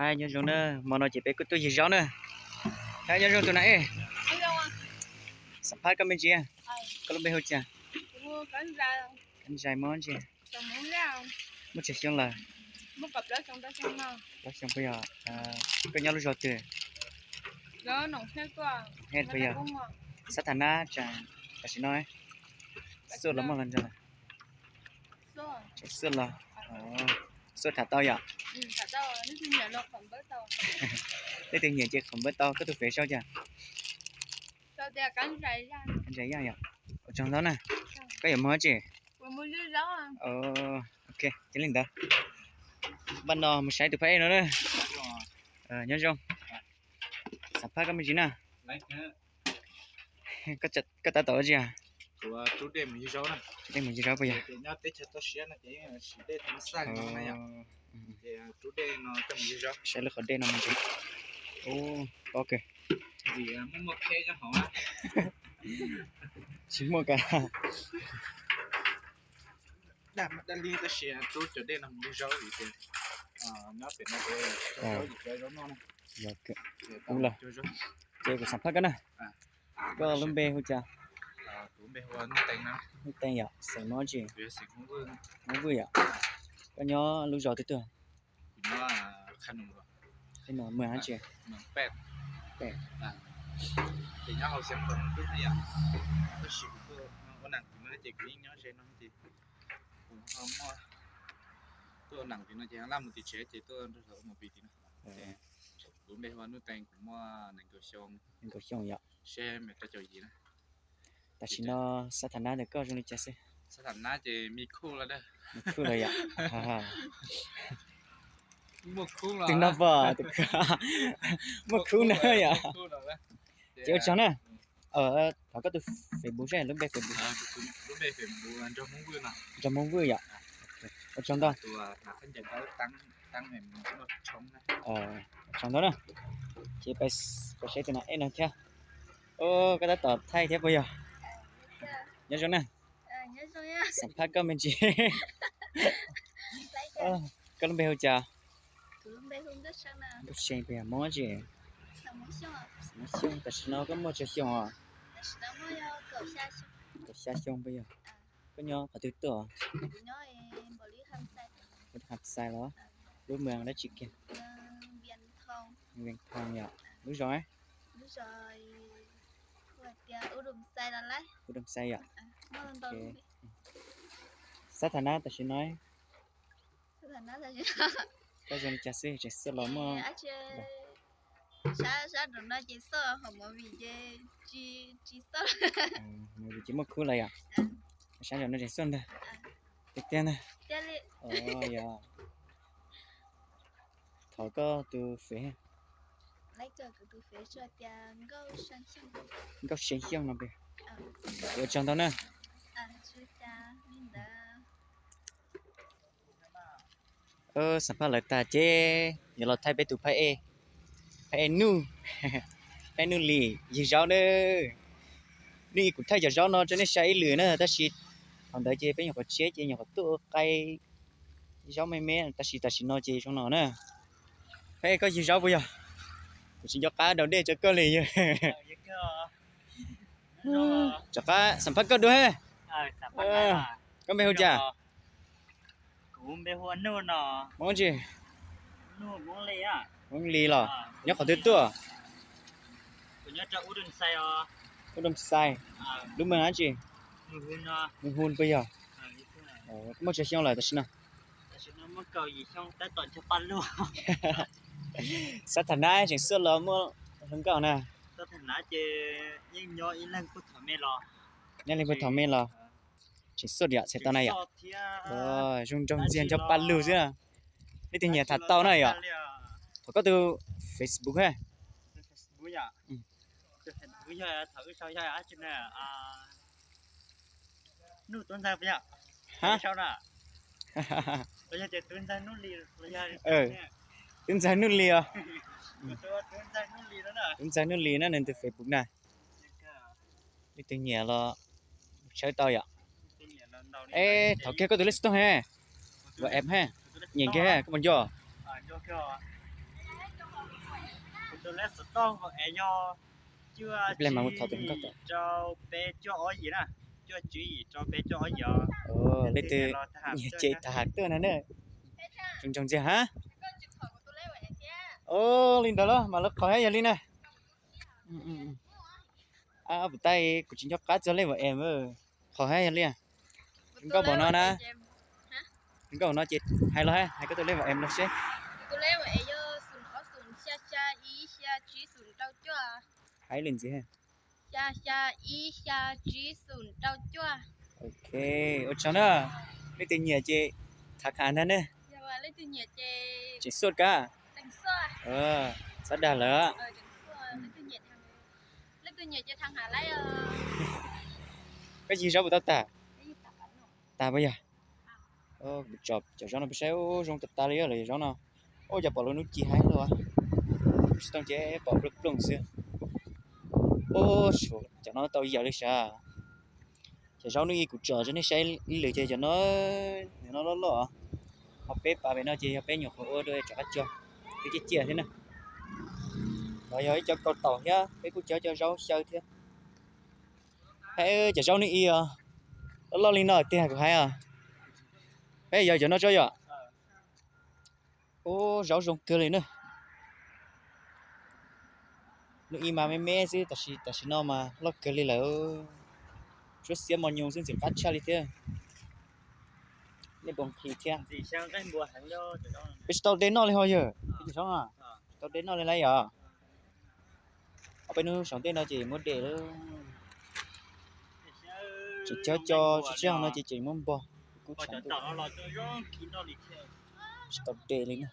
Nyob zoo na, hmo no ces peb kuj tuaj yig zaub na. Nyob zoo tus na ej, xam phaj koj me ntsis, koj lub npe hu cas? Kab Ntsais Hmoob ntsis. Muaj tsawg xyoo lawm? Plaub xyoo puas yog? Koj nyob lub zos twg? Noj Hej puas yog? Xab Thas Nab tam sim no xuaj los muaj los nrog? Tseem xuaj los, xuaj tham tau yom? Leej twg nyiam ces comment tau. Koj tus fev sau cas? Kab Ntsais Yaj yom. Ua tsaug ntau na. Koj yuav mus dab tsi? Ok, cia li ntawd. Npaj no mus saib tus phab ej no na. Nyob zoo. Xam phaj koj me ntsis na. Koj tab tom ua tsi? Dej mus yig zaub puas yog? Saib lub qhov dej no me ntsis. Ub, ok. Tsis muaj ka. Tab sis rub cov dej no mus yig zaub vim tias nyob pem no cov zaub yim cov zaub noj na. Ub lawm, ces kuv xam phaj koj na. Koj lub npe hu cas? Nuj Tees yom, xeem Hmoob tsi? Hmoob Vwj yom. Koj nyob lub zos twg tuaj? Mus dab tsi? Tuaj ua nam tim no ces laj mus tim tsev ces tuaj nrog mus pis tim no. Kuv npe hu ua Nuj Tees, kuv muaj nees nkaum xyoo yom. Tam sim no xab tham nab ntawm koj zoo li cas xwb? Xab tham nab ces me khuj lawm, me khuj lawm yom. Tus no pom muaj khuj na yom. Ces ua tsaug na. Thov koj tus Facebook saib, lub npe Facebook. Nraug Hmoob Vwj yom. Ua tsaug ntau. Ua tsaug ntau na. Ces peb saib tus nam ej no thiab. Koj tab tom thaij thiab puas yog? Nyob zoo na. Xam phaj koj me ntsis. Koj lub npe hu cas? Nkauj See puas yog, Hmoob tsi? Xeem Xyooj. Tam sim no koj muaj tsawg xyoo os? Kaum xya xyoo puas yog? Koj nyob qhov twg tuaj? Npaum li Ham Xais los? Lub moos dab tsi kiag? Vees Thoo yom. Lub zos? Ub Dam Xais yom. Xab tham nab tam sim no koj zoo li cas xwb, tseem xuaj los muaj? Ces muaj khub lawm yom. Sab nraum no tseem xuaj ntag. Tiag tiag ntag. Yog, thov koj tus fev. Nkauj See Xyooj no. Ua tsaug ntau na. Xam phaj lawv tag ces yuav los thaij peb tus phab ej, phab ej Nuj, phab ej Nuj Lis yig zaub na. Nws ib kuv thaij cov zaub no rau nej saib ib lwm na, tab sis thaum ntawd ces peb nyuam qhuav tshiab ces nyuam qhuav tuaj ua qai zaub me me, tab sis tam sim no ces zoo no na. Phab ej koj yig zaub puas yog? Kuv tsis nco qab daus dej rau koj li yog. Rov qab xam phaj koj dua he. Koj npe hu cas? Hmoob tsi? Hmoob Lis los? Nyob qhov twg tuaj? Ub Dam Xais. Lub moos dab tsi? Moos Hun puas yog? Koj muaj tsawg xyoo lawm tam sim no? Xab tham nab tseem xuaj los muaj hluas nkauj na. Nyob li puag thaum me los tseem xuaj yom, txhais tau na yom. Zoo nraug ntxiag nco pa lug xwb. Leej twg nyiam tham tau na yom, thov koj tus Facebook ha. Tub Ntxawg Nuj Lis os. Tub Ntxawg Nuj Lis na nws tus Facebook na. Leej twg nyiam los tshawb tau yom. Es thov kiag koj tus lej xov tooj he, ua app he, nyiam kiag he koj puas nco? Tus lej xov tooj Vauv Ev yog cuaj tsib yim rau peb cuaj ob yim na, cuaj tsib yim rau peb cuaj ob yim. Leej twg nyiam ces tham tuaj no na. Tsoom ntseeg hab. Li ntawd los mas lawv qhov hab yog li na. Puas tau, kuv tsis nco qab txog lej Vauv Ev. Qhov hab yog li, nkauj npaum no na. Nkauj npaum no ces hais los hais koj tus lej Vauv Ev los seb. Hais li ntxiv. Ok, ua tsaug na. Leej twg nyiam ces tham tham ntag ne. Tseem xuaj kab. Txhob dag lawm. Koj yig zaub puas tau tag? Tag puas yog? Tsom cov zaub no peb saib, zoo tas tas li lawm zaub no. Ua cas pom lub nub ci haib luaj, tsis tau ces pom plooj plooj xwb. Cov no tau yam li sav. Cov zaub nub i kuv tsom rau nej saib ib lwm ces cov no, no loj loj. Ho peb pas pem no ces yog peb nyuam qhuav ua dua rov qab cog, twb ciaj ciaj thiab na. Los yog ib co kaus taum thiab, peb kuj cog cov zaub xyaw thiab. Hais cov zaub nub i os, loj loj li no tiag kuv hais os. Peb yog cov no tso yom. Ub, zaub zoo kawg li na. Nub i mas me me xwb, tam sim no mas loj kawg li lawm. Tsuab xiab mos nyoos xwb ntxim qab tshaj li thiab. Nej puas nqhis thiab? Peb tsis tau de noj li ho yawg, peb tsis tau de noj li lawm yom. Ob peb hnub saum ntej no ces muab de lawm. Tseem cog cog tshiab tshiab no ces tseem muab npog. Kuj tsis tau de li na.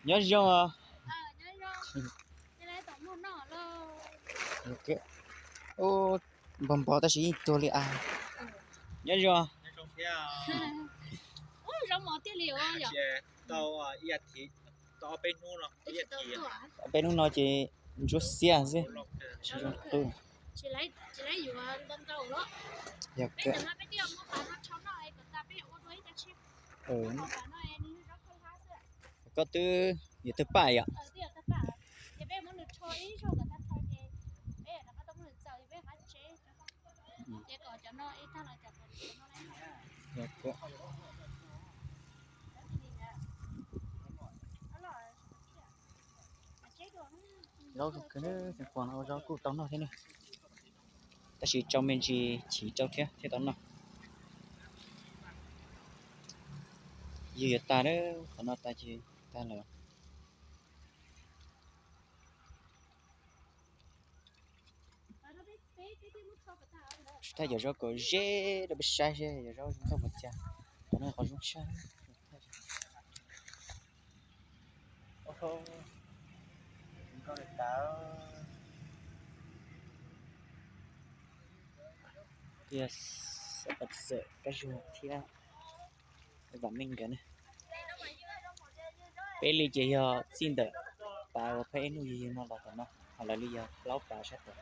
Nyob zoo os. Npog npog tab sis yeej tuag li as. Nyob zoo. Ob peb hnub no ces ntsuab xiab xwb, tsis zoo qw. Yog, koj twb yuav tawg paj yom? Zaub zoo kawg, xeev Khuam no ua zaub kuj tau noj thiab ne. Tab sis tsau me ntsis chiv rau thiab thiaj tau noj. Yog yuav tag, qhov no tag ces tag lawm. Tsis thaij cov zaub kom ze rau peb saib seb cov zaub zoo nkauj npaum cas. Qhov no qhov zoo tshaj. Nkauj li tas. Tias xab pas xawm kab zuag thiab vam meej nkawd ne. Peb li ces yog txij ntawm pas uas peb ib hnub yug yug no los tom no, ho lawv li yog plaub pas sab tod.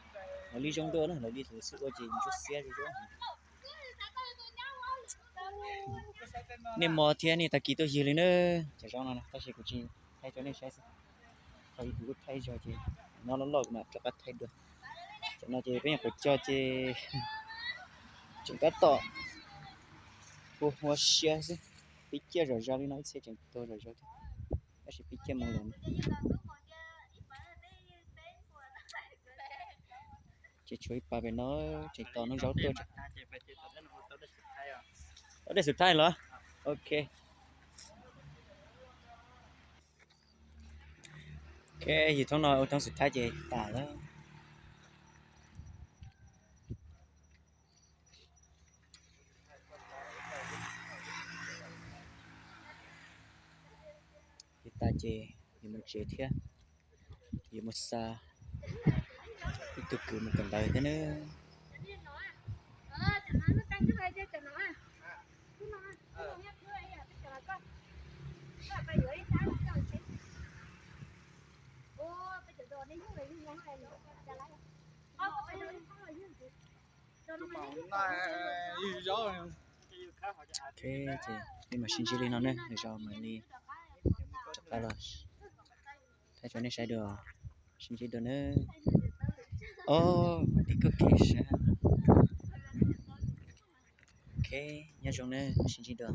Lawv li zoo dua na, lawv li lawv xub ua ces ntsuab xiab zuj zus. Nej hmo thiab nej tag kis tuaj yug li na. Cov zaub no na, tab sis kuv tsis thaij rau nej saib xwb. Thaum kuv thaij zog ces no loj loj kuv mam rov qab thaij dua. Cov no ces peb nyuam qhuav cog ces tseem tab tom ua hua siab xwb. Pib ciaj zom zaws li no ib txhia tseem tuag zom zaws thiab. Tab sis pib ciaj mus lawm. Ces tshuav ib pas pem no, tseem tos hnub zaub tuaj. Tau dej xus thaij los? Ok. Ok, yog thoob no ua thoob xus thaij ces tas lawm. Ces tas ces yuav mus tsev thiab, yuav mus xa ib tug kwv mus kawm ntawv thiab nawb. Ok, ces peb mam sib ntsib li no ne, lwm zaus mam li rov qab los thaij rau nej saib dua. Sib ntsib dua ne. Ob, tib koj kev sab. Ok, nyob zoo ne, sib ntsib dua.